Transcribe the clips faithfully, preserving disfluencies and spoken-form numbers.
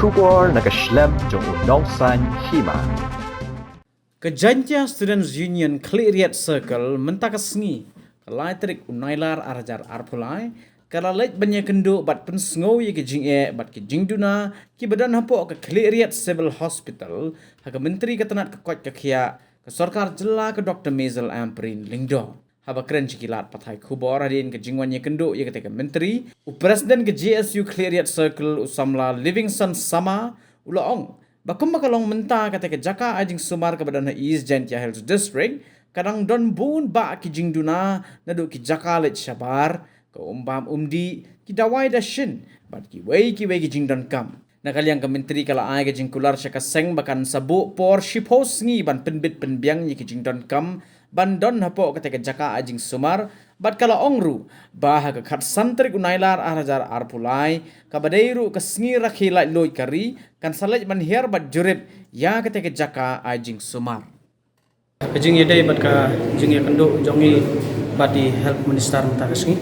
Khubor na ka shlem jong u Nongsaiñ Hima. Ka Jaintia Students Union Khliehriat Circle mynta ka sngi, ka lai tarik u Nailar ar hajar arphew lai, ka la leit ban ïakynduh bad pynsngew ïa ki jingeh bad ki jingduna kiba don hapoh ka Khliehriat Civil Hospital ha ka Myntri ka tnat ka koit ka khiah ka Sorkar Jylla, ka Doktor Maisel Ampareen Lyngdoh. Haba kren sha ki lad pathai khubor hadien ka jingwan ïakynduh ïa kata ka Myntri, u President ka J S U Khliehriat Circle, u samla Livingstone Sama, u la ong ba kumba ka long mynta, kata ka jaka ai jingsumar kaba don ha East Jaintia Hills District ka dang don bun bah ki jingduna, naduh ki jaka leit shabar, ka um bam um dih, ki dawai dashin bad kiwei kiwei ki jingdonkam. Na ka liang ka Myntri ka la ai ka jingkular sha ka seng ba kan sa buh por shiphew sngi ban pynbit pynbiang ïa ki jingdonkam ban don hapoh kata ka jaka ai jingsumar, bad ka la ong ruh ba ha ka khatsan tarik u Nailar ar hajar arphew lai, kaba dei ruh ka sngi rakhe laitluid ka ri, kan sa leit ban hiar bad jurip ïa kata ka jaka ai jingsumar. Ka jingïadei bad ka jingïakynduh jong ngi bad i Health Minister mynta ka sngi,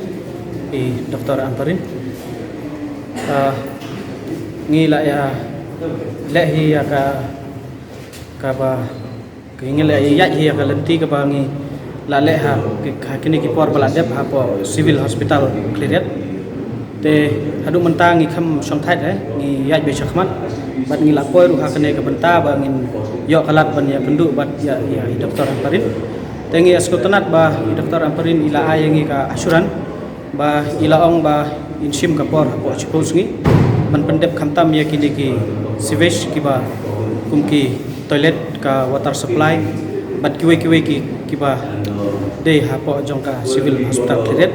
i Doktor Ampareen. Ah, ngi la ïa leh hi ïa ka, kaba, ngi la ïa ïaid hi ïa ka lynti kaba ngi la leh ha ki, ha kine ki por ba la dep hapoh Civil Hospital Khliehriat. Te haduh mynta ngi kham shongthait, eh, ngi ïaid beit shakhmat bad ngi la poi ruh ha kane ka bynta ba ngin ïoh ka lad ban ïakynduh bad ïa, ïa i Doktor Ampareen. Te ngi ïa sngewtynnat ba i Doktor Ampareen i la ai ïa ngi ka assurance ba i la ong ba in shim ka por hapoh shiphew sngi ban pyndep khamtam ïa kine ki sewage kiba kum ki toilet, ka water supply bad kiwei kiwei ki, kiba dei hapoh jong ka Civil Hospital Khliehriat.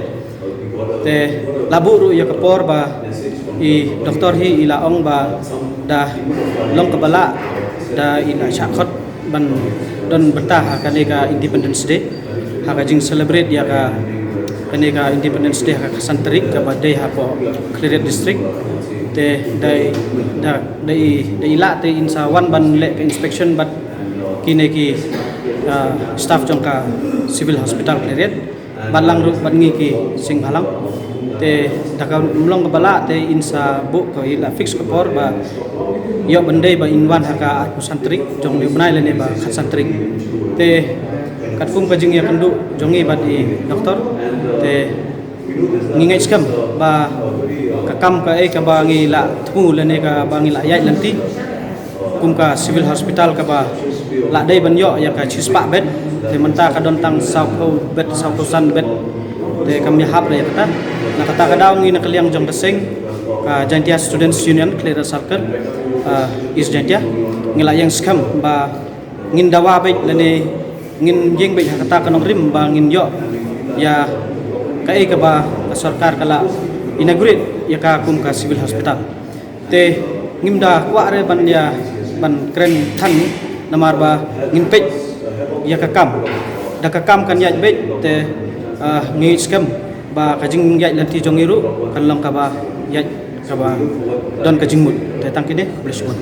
Te la buh ruh ïa ka por ba i doktor hi i la ong ba da long kaba lah da i la shah khot ban don bynta ha kane ka Independence Day, ha ka jing celebrate ïa ka, kane ka Independence Day ha ka khatsan tarik kaba dei hapoh Khliehriat District. Te da i, da, da i, da i lah te in sa wan ban leh ka inspection bad kine ki, ah, staff jong ka Civil Hospital Khliehriat bad lang ruh bad ngi ki seng bhalang. Te da ka long kaba lah te in sa buh ka, i la fix ka por ba ïoh ban dei ba in wan ha ka arphew san tarik jong une u bnai lane ba khatsan tarik. Te katkum ka jingïakynduh jong ngi bad i doktor, te ngi ngeit skhem ba ka kam kaei kaba ngi la thmu lane kaba ngi la ïaid lynti kum ka Civil Hospital kaba la dei ban ïoh ïa ka shispah bed, te mynta ka don tang sawphew bed, sawphew san bed. Te kam ïahap re ïa kata. Na kata ka daw ngi na ka liang jong ka seng ka Jaintia Students Union Khliehriat Circle, ah, East Jaintia, ngi la ïeng skhem ba ngin dawa beit lane ngin ïeng beit ha kata ka nongrim ba ngin ïoh ïa kaei kaba ka sorkar ka la inaugurate ïa ka kum ka Civil Hospital. Te ngim da kwah re ban ïa, ban kren than, namar ba ngin peit ïa ka kam. Da ka kam kan ïaid beit te, ah, ngi skhem ba ka jingïaid lynti jong ngi ruh kan long kaba ïaid, kaba don ka jingmut. Te tang kine, khublei shibun.